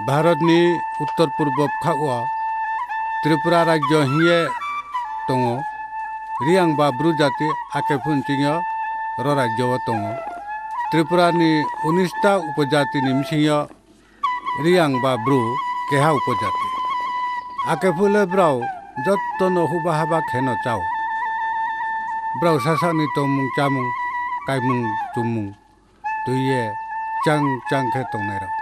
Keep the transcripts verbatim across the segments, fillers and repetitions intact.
Bharatni uttor purbo bwkhao Tripura rajyo hwnwi tongo. Riyang ba Bru jati akaiphun chwngyo ro rajyo o tongo. Tripurani unis ta upojatini bisingyo Riyang ba Bru keha upojati. Akaiphule brao jottono huba haba kheno chao. Brao sasakni tongmung chamung, kaimung chumung twiye chang chang khe tongnairok.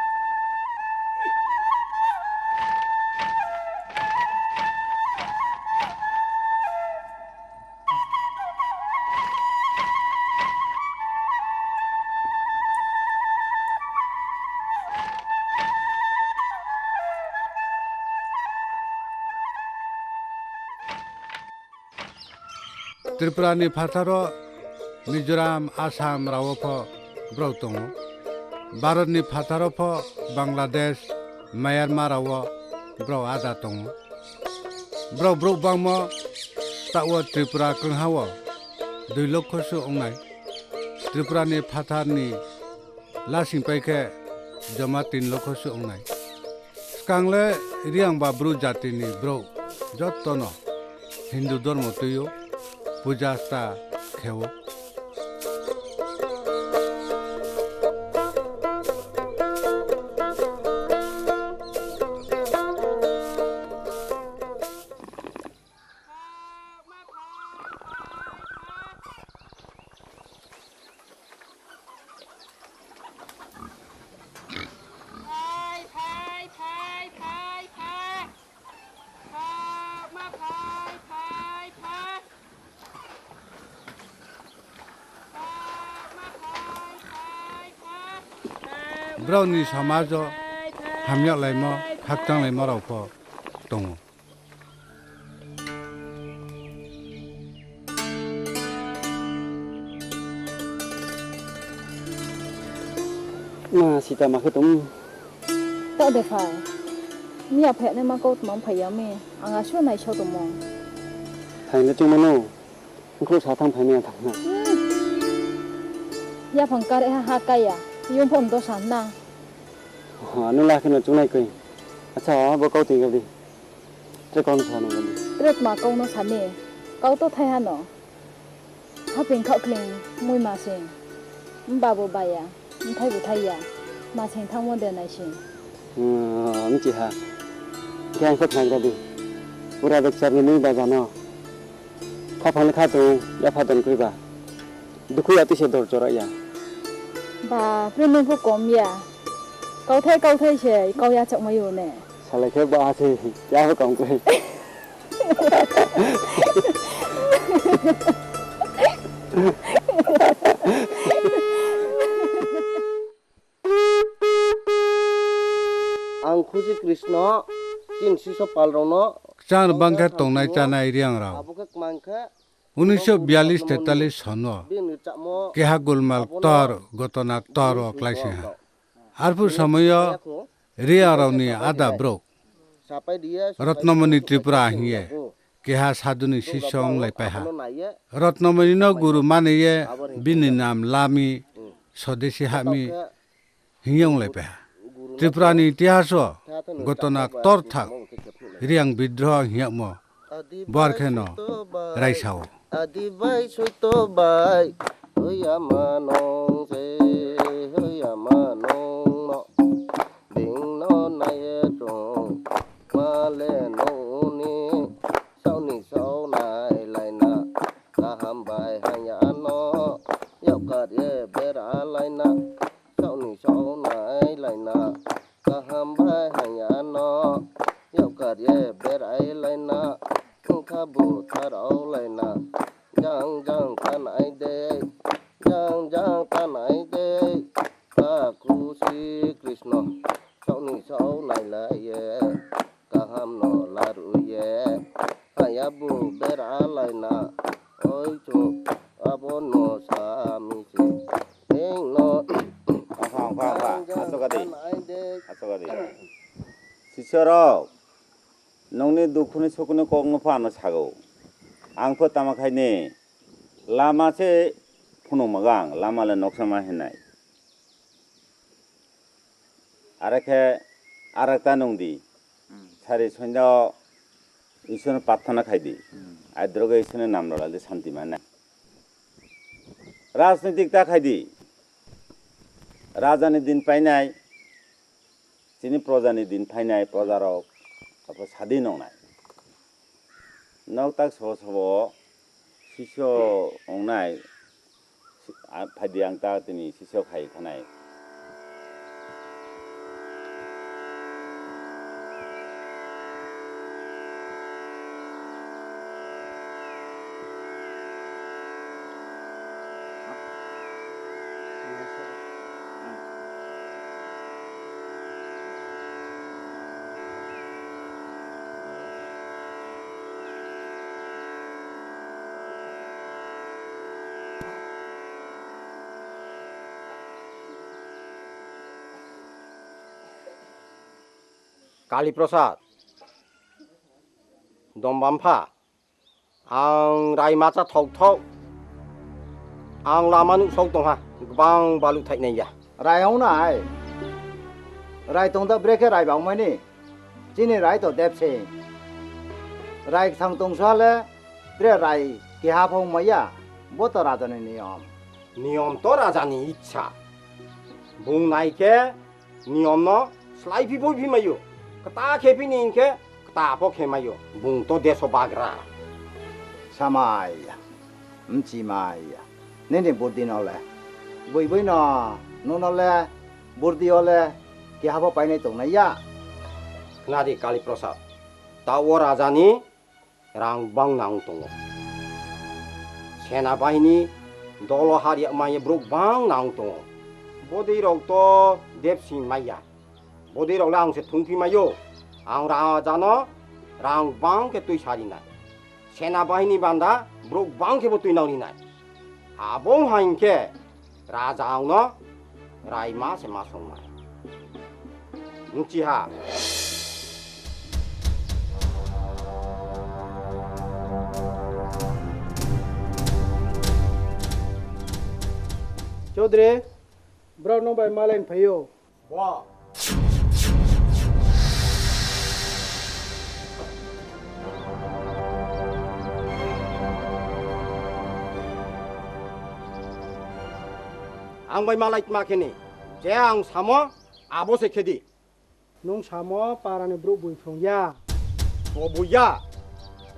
Tripurani phatharo Mizoram, Assam rao pho brao tongo. Bharatni phatharo pho Bangladesh, Myanmar rao brao ada tongo. Brao brouh bangmo tao Tripura kwnhao dui lokho se wngnai. Tripurani phatharni lasing pai khe joma tin lokho se wngnai. Swkangle Riyang ba Bru jatini brouh jottono Hindu dhormo twio puja sta kheo. Brao ni samaj o hamya laimo, khakchang laimo rao pho tongo. Ma sita ma khe tong. Ta de phai. Miya phai ne ma kau tma phai ya mi. Ang asu nai so tongmo. Phai ne tong mano. Khlo sa thang phai ne thang na. Hmm. Ya phang kar ha ha kaya. Yung phom do san na. Ha, nung la khe no chung nai koi. Acha, bo kau twi ga di. Tre kau no sa no ga di. Tre tma kau no sa ni. Kau to thai ha no. Haping khok kling mui ma sing. Mba bo baya, mthai bo thai ya. Ma sing thangmo de nai sing. Hmm, mchi ha. Khe ang khe thang ra di. Pura bekchar ni mui ba jano. Kha phang kha tung, ya pha don kri ba. Dukhu ya tise dor chora ya. Ba, pre nung pho kom ya. Kau thai, kau thai se, kau ya chok mai yo ne. Salai khe ba se, ya pho kom kri. Ang Khuji Krishna, tin siso palrokno kwchang bangkhe tongnai chanai Riyang rao. Abo khe kwmang khe unisho biyalish tetalis sono bini chamo keha gulmal tor gotona tor o klaisingha. Arphu somoyo Riyang rao ni ada brouh Rotnomoni Tripura hingye keha sadhuni sisyo wng lai paiha. Rotnomoni no guru maniye bini nam Lami Sodesi Hami hingye wng lai paiha. Tripura ni itihaso gotona ktor thak Riyang bidroho hingyakmo bo ar kheno raisao. Adi bai suito bai, hoya manong se, hoya manong no. Bing no naiye chung, male nuni, sauni saunai laina, kaham bai hanya no, yaukar ye bera laina, sauni saunai laina, kaham bai hanya no, yaukar ye berai laina, wngkha butharau laina, jang jang tanai de, jang jang tanai de. Kha Khuji Krishna, sauni sau nailaiye, kaham no laruye, haya bu bera laina, oi chu abo no sami si, eng no. Aha, aha, aha, asokadi. Asokadi. Sisorok, nongni dukhuni sukuni kokno phano sago. Ang pho tama khaini lama se phunukmago ang, lama le noksa ma hinai. Are khe Arakta nungdi. Hmm. Sari sonjao Ishwarno prarthana khaidi. Hmm. Aidrogo Ishwarni nam loladi santi manna. Rajnitik ta khaidi. Rajani din painai, chini projani din phainai, projarok abo sadi nongnai. Nok tak sobo sobo sisyo ongnai, si-, a, phaidi ang ta tini sisyo khai thanai. Kali Prasad, Dombam pha, ang rai macha thok thok, ang lama nuksok tongha, gbang balu thainai ya. Rai wngnai, rai tongda brekhe rai bangmani, chini rai to depsing. Rai thang tongsa le, tre rai keha phong maya, bo to rajani niyom. Niyom to rajani ichha. Bung nai khe niyomno slai phi boi phi mayo. Kta khe phini hinkhe kta pho khe mayo. Bung to deso bagra. Samaya, mchimaya. Nini burdi no le. Bui bui no, nuno le, burdi o le, keha pho painai tongnai ya. Khnadi Kali Prasad. Ta o rajani rang bang nang tongo. Sena bahini dolo har yakmani borok bang nang tongo. Bodei rok to depsing maya. Bodei rok le ang se thungphi mayo. Ang rajano rang bang khe twi sarinai. Sena bahini banda borok bang khe bo twi nang rinai. Abo wngkha hinkhe Raja angno raima se ma songmai. Nungchiha. Chaudhary, borok nung bai malain phaio. Bo. Ang bai malai tma kheni, je ang samo, abo se khedi. Nung samo parani borok bui phrwng ya. Bo bui ya.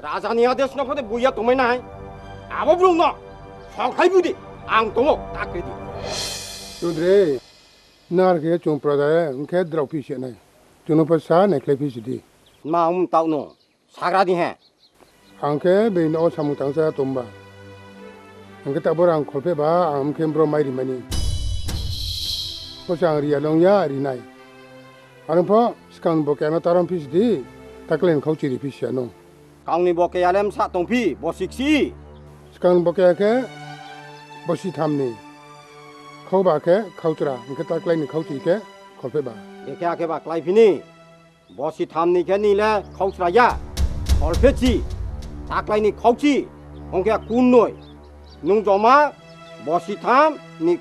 Rajani adesh no phade bui ya tongmai nai. Abo borok no sok hai bui di. Ang tongo, ta kre di. Chaudhary, nar khe chwng praja hwnkhe drok phi se nai. Chwngno pha sa nai khlai phi sidi. Ma um tau no. Sagra di he. Ang khe bini o samung tangsa tongba. Ang khe tabuk ang kholphe ba ang khe bro mai rimani. Bo se ang riya long ya rinai. Ang pho skang bo keno tarom phis di, taklen khau chiri phis ya no. Kangni bo ke alem sa tong phi, bo siksi. Skang bo ke khe bo si thamni. Khau ba khe khau chra, ang khe taklaini khau chiri khe kholphe ba. Ekhe akhe ba klai phini. Bosi tham ni khe nile khauchra ya, kholphe chi, taklai ni khauchi, hongkhe kunnoi. Nung joma bosi tham ni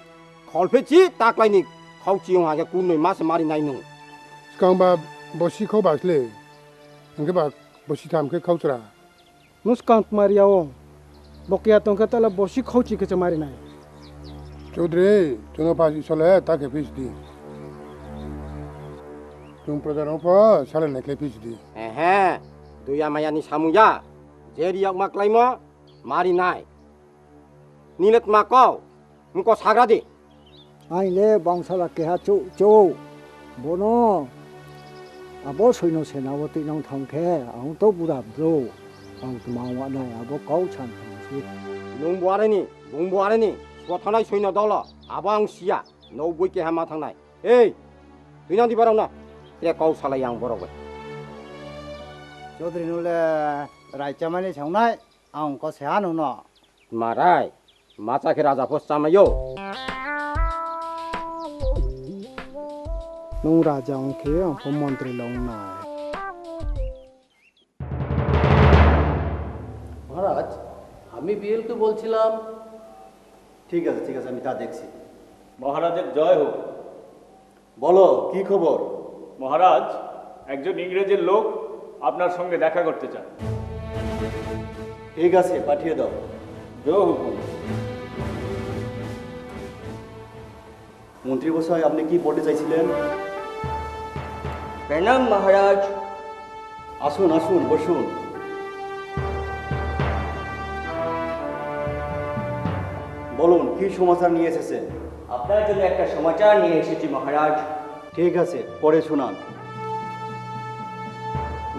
kholphe chi, taklai ni khauchi, hongkhe kunnoi ma se mari nai nung. Skang ba bosi khau basle, hongkhe ba bosi tham khe khauchra. Nuskang tmariya o. Bokiya tongkhe tala bosi khauchi khe chamarinai. Chaudhary, chwngno pha isole ta khe phis di. Chwng praja rok pho sale naikhlai phis di. Ehe, duya maya ni samuya. Je riyok ma klaimo, marinai. Nilet ma kau. Mko sagra di. Aile bangsala keha chou chou. Bono abo soino sena o twi nang thang khe ang to bura bro. Ang tma wanai abo kau san thang si. Nung buareni, bung buareni. Sbo thanai soino dolo. Abo ang siya. No bui keha ma thangnai. Ei, twi nang di barang na. Tre kau salai ang borok bai. Chaudhary nule rai chamani sangnai. Ang ko se ano no. Marai, macha khe raja pho chamayo. Nung raja wng khe ang pho montri long nai. মহারাজ, আমি বিএলকে বলছিলাম। ঠিক আছে, ঠিক আছে, আমি তা দেখছি। মহারাজের জয় হোক। বলো, কি খবর? মহারাজ, একজন ইংরেজের লোক আপনার সঙ্গে দেখা করতে চান। ঠিক আছে, পাঠিয়ে দাও। জো হুকুম। মন্ত্রী মশাই, আপনি কি বলতে চাইছিলেন? প্রণাম মহারাজ। আসুন, আসুন, বসুন। বলুন, কি সমাচার নিয়ে এসেছেন? আপনার জন্য একটা সমাচার নিয়ে এসেছি মহারাজ। ঠিক আছে, পড়ে শোনান।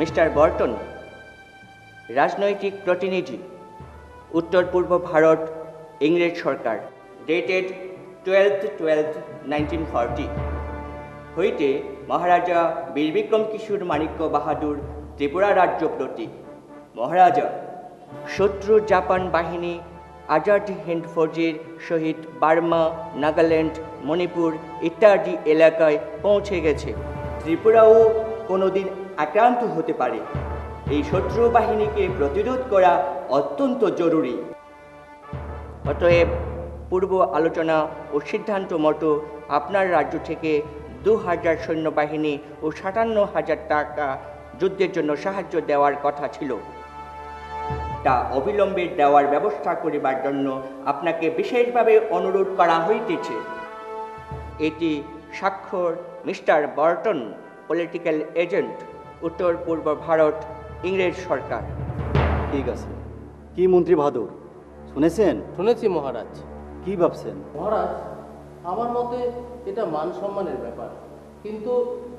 মিস্টার বর্টন, রাজনৈতিক প্রতিনিধি, উত্তর পূর্ব ভারত, ইংরেজ সরকার, dated twelve twelve nineteen forty হইতে মহারাজা বীর বিক্রম কিশোর মাণিক্য বাহাদুর ত্রিপুরা রাজ্য প্রতি। মহারাজা, শত্রু জাপান বাহিনী আজাদ হিন্দ ফৌজের সহিত বার্মা, নাগাল্যান্ড, মণিপুর ইত্যাদি এলাকায় পৌঁছে গেছে। ত্রিপুরাও কোনোদিন আক্রান্ত হতে পারে। এই শত্রু বাহিনীকে প্রতিরোধ করা অত্যন্ত জরুরি। অতএব পূর্ব আলোচনা ও সিদ্ধান্ত মতো আপনার রাজ্য থেকে দু হাজার সৈন্যবাহিনী ও সাতান্ন হাজার টাকা যুদ্ধের জন্য সাহায্য দেওয়ার কথা ছিল। তা অবিলম্বে দেওয়ার ব্যবস্থা করিবার জন্য আপনাকে বিশেষভাবে অনুরোধ করা হইতেছে। এটি স্বাক্ষর মিস্টার বর্টন, পলিটিক্যাল এজেন্ট, উত্তর পূর্ব ভারত, ইংরেজ সরকার। ঠিক আছে। কি মন্ত্রী বাহাদুর, শুনেছেন? শুনেছি মহারাজ। কি ভাবছেন? মহারাজ, আমার মতে এটা মান সম্মানের ব্যাপার, কিন্তু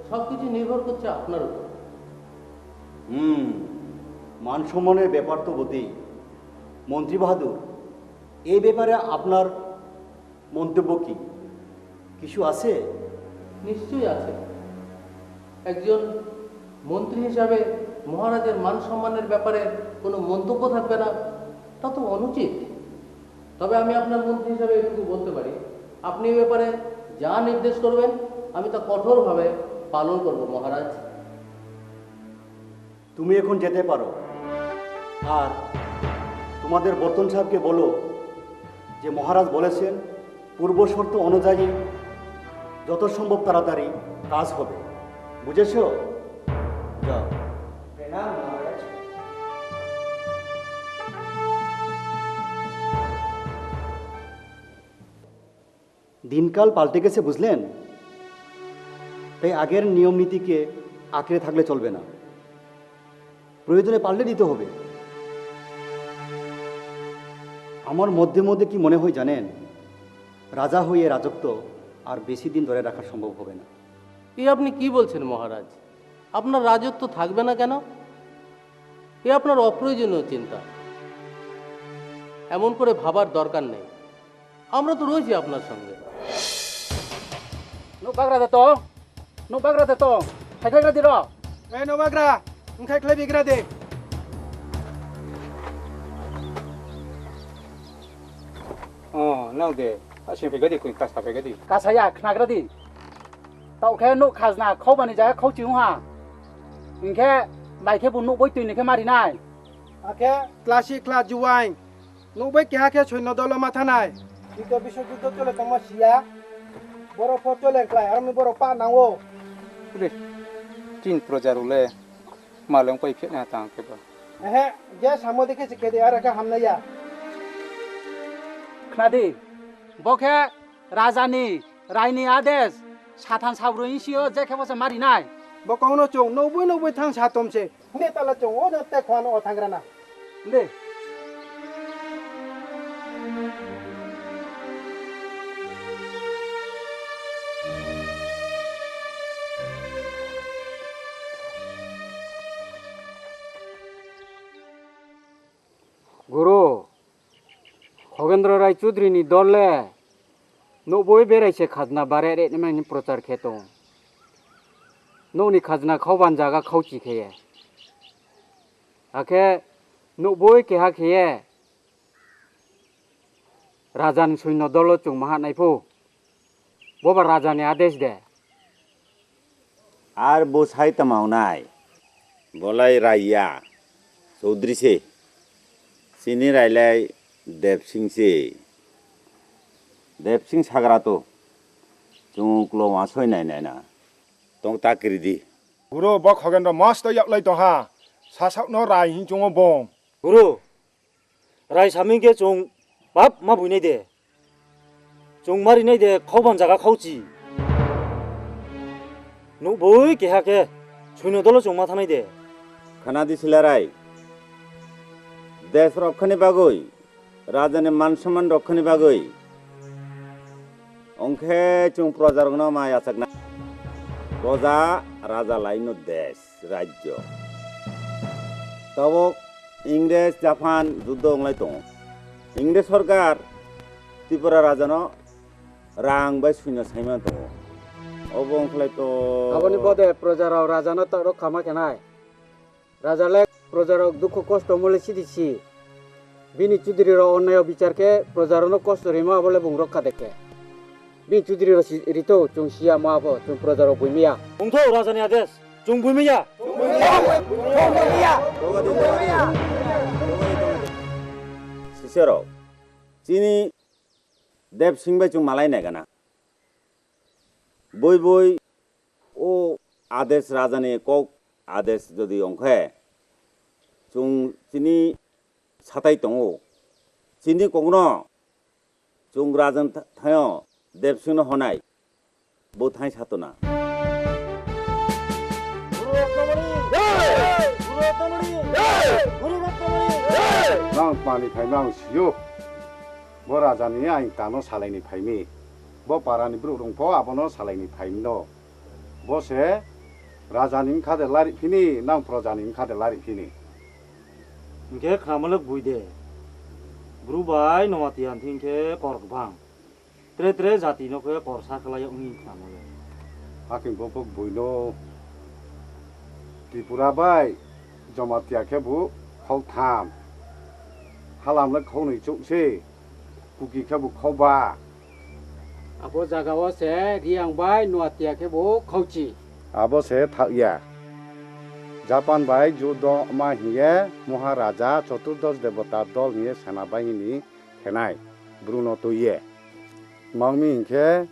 সবকিছু নির্ভর করছে আপনার উপর। হুম, মান সম্মানের ব্যাপার তো বটেই। মন্ত্রী বাহাদুর, এই ব্যাপারে আপনার মন্তব্য কি? কিছু আছে? নিশ্চয়ই আছে। একজন মন্ত্রী হিসাবে মহারাজের মান সম্মানের ব্যাপারে কোনো মন্তব্য থাকবে না, তা তো অনুচিত। তবে আমি আপনার মন্ত্রী হিসাবে এটুকু বলতে পারি, আপনি এ ব্যাপারে যা নির্দেশ করবেন, আমি তা কঠোরভাবে পালন করব, মহারাজ। তুমি এখন যেতে পারো। আর তোমাদের বর্তন সাহেবকে বলো যে মহারাজ বলেছেন, পূর্ব শর্ত অনুযায়ী যত সম্ভব তাড়াতাড়ি কাজ হবে। বুঝেছো? যাও। প্রণাম মহারাজ। দিনকাল পাল্টে গেছে, বুঝলেন? তাই আগের নিয়ম নীতিকে আঁকড়ে থাকলে চলবে না, প্রয়োজনে পাল্টে দিতে হবে। আমার মধ্যে মধ্যে কি মনে হয় জানেন, রাজা হয়ে রাজত্ব আর বেশি দিন ধরে রাখা সম্ভব হবে না। এ আপনি কি বলছেন মহারাজ? আপনার রাজত্ব থাকবে না কেন? এ আপনার অপ্রয়োজনীয় চিন্তা। এমন করে ভাবার দরকার নেই। আমরা তো রয়েছি আপনার সঙ্গে। Nuk bagra de tong, nuk bagra de tong, hai khlai gra di ro. Eh, nuk bagra, wngkhai khlai bigra de. Oh, nang de, asing pegadi kuin kasta pegadi. Kasaya khnagra di. Tao khe nuk khajna khaubani jaga khauchi wng ha. Hingkhe bai khe bo nuk boi twi ni khe mari nai. Akhe klasi kla juwaing. Nuk bai keha khe soino dolo ma thanai. Dito biswojuddo chole tongma siya. Borok pho chole klai, aroni borok pa nango. Re, tin proja rule, maleng koi phekna tang khe ba. Ehe, je samo dekhe se kede ara khe hamnaya. Khnadi, bo khe rajani, raini ades, sathan sabroi sio je khe bo se marinai. Bo kongno chung, noboi noboi thang satom se. Hwnwi tala chwng o no tei khwlano o thangrana. De. Guru, Khogendra Rai Chudri ni dol le nokboi berai se khajna bare re nai ni prochar khe tong. Nokni khajna khauban jaga khauchi khe ye. Akhe nokboi keha khe ye raja ni soino dolo chwng maha nai phu. Boba raja ni adesh de. Ar bo sai tama wngnai? Bolai raiya, Chaudhary se. Chini railai Debsing se. Debsing sagra to. Chwng uklok wasoi nai nai na. Tong ta kiri di. Guru, bo Khogendro mosto yaklai tongha. Sasakno rai hin chungo bong. Guru, rai saming khe chwng pap ma buinai de. Chwng marinai de khauban jaga khauchi. Nukbui keha khe suino dolo chwng ma thanai de. Khana di silarai. Desh rokkhani bagwi, rajani man somman rokkhani bagwi. Ongkhe chwng projarokno ma yachakna. Proja raja laino desh, rajyo. Tabuk Ingres, Japan juddo wnglai tongo. Ingres sorkar Tripura rajano rang bai suino saiman tongo. Obo wngkhlai to. Aboni bode projarok rajano ta rokha ma khenai. Raja le projarok dukhu kosto mole sidi si. Bini chudri rok onnayo bichar khe projarokno kosto rima abo le bung rokha dekhe. Bini chudri rok si rito chwng siya ma abo chwng projarok buimiya. Wngtho rajani ades chwng buimiya. Sisero chini Deb Singh bai chwng malai nai gana. Bui bui o ades rajani kok ades jodi ongkhe chwng chini satai tongo. Chini kokno chwng rajan tha-, thaio Deb Singh no honai bo thai satona. Nang mani phaima ang sio. Bo rajani aing tano salaini phaimi. Bo parani borok rong pho abono salaini phaimno. Bo se rajani wngkha de lari phini, nang projani wngkha de lari phini. Hingkhe khnamalwk bui de. Bru bai Noatiya hingkhe kor kwbang. Tre tre jati no khe kor sa khlai wngwi khnamalwk. Haking bo bo buino Tripura bai Jamatia khe bo khok tham. Halam le khok nwi chuk se. Kuki khe bo khok ba. Abo jaga o se Riang bai Noatia khe bo khokchi. Abo se thak ya. Japan bai judo ma hiye Maharaja Choturdosh Debota dol hiye sena bahini khenai Bruno tuye. Mangmi hinkhe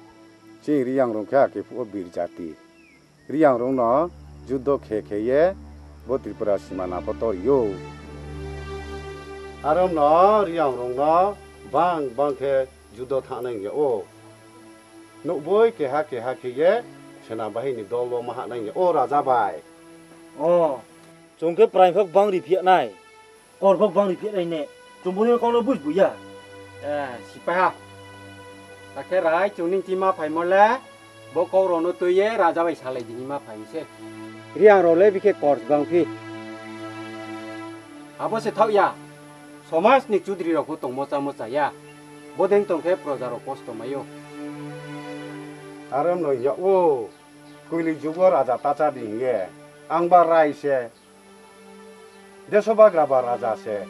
chini Riang rong khe ake phuo bir jati. Riang rokno judo khe khe ye bo Tripura simana bo torio. Aro no Riang rokno bang bang khe judo thangna ya o. Nukboi keha keha khe ye sena bahini dol bo ma hana ya o raja bai. O, chwng khe prai phak bang ri phiya nai. Kor bo bang ri phi rai ne. Chwng boni kok no buj buya. Eh, sipaha. Takhe rai chwng ning tima phai mo le. Bo kok rok no twi ye raja bai salai dini ma phai se. Riang rok le bikhe kor bang phi. Abo se thok ya. Somaj ni chudri rok bo tong mocha mocha ya. Bodeng tong khe proja rok kosto mai o. Aro no ya o. Kwlwi jugo raja tacha di hinge. Ang ba rai se. Desobagra ba raja se.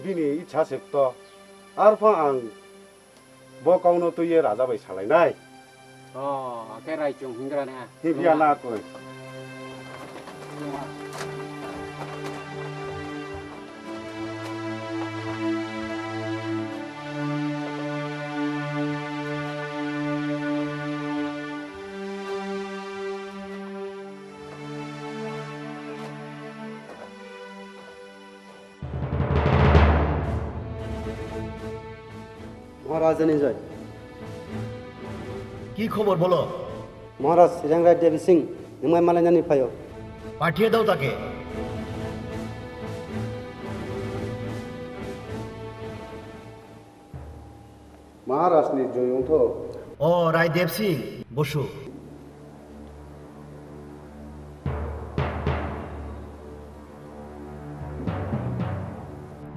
Bini ichha se kto. Arpha ang bo kokno twi ye raja bai salainai. O, khe rai chwng hingra na. Hingra na koi. মহারাজ জানি জয়। কি খবর বলো? মহারাজ, রেংরাই দেবী সিং, নিমাই মালাইনানি ফাইও। পাঠিয়ে দাও তাকে। মহারাজনি জয় অংথ। ও, রায়দেব সিং, বসো।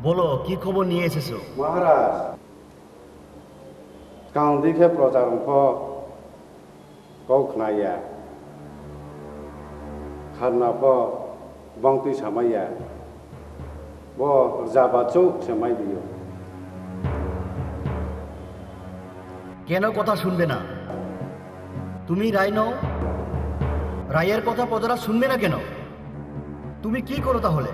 বলো, কি খবর নিয়ে এসেছো? মহারাজ, কাউন্দি খে প্রচার অংথ। Kok khnaya. Kharna pho bongtwi samaya. Bo rjaba chuk se mai bio. কেন কথা শুনবে না? তুমি রায় নও? রায়ের কথা প্রজারা শুনবে না কেন? তুমি কি করো তাহলে?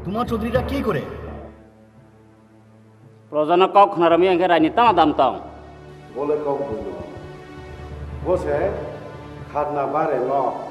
তোমার চৌধুরীরা কি করে? Projano kok khnaramwi ang khe raini tama dam tong. Bole kok buino. Bo se kharna baremo.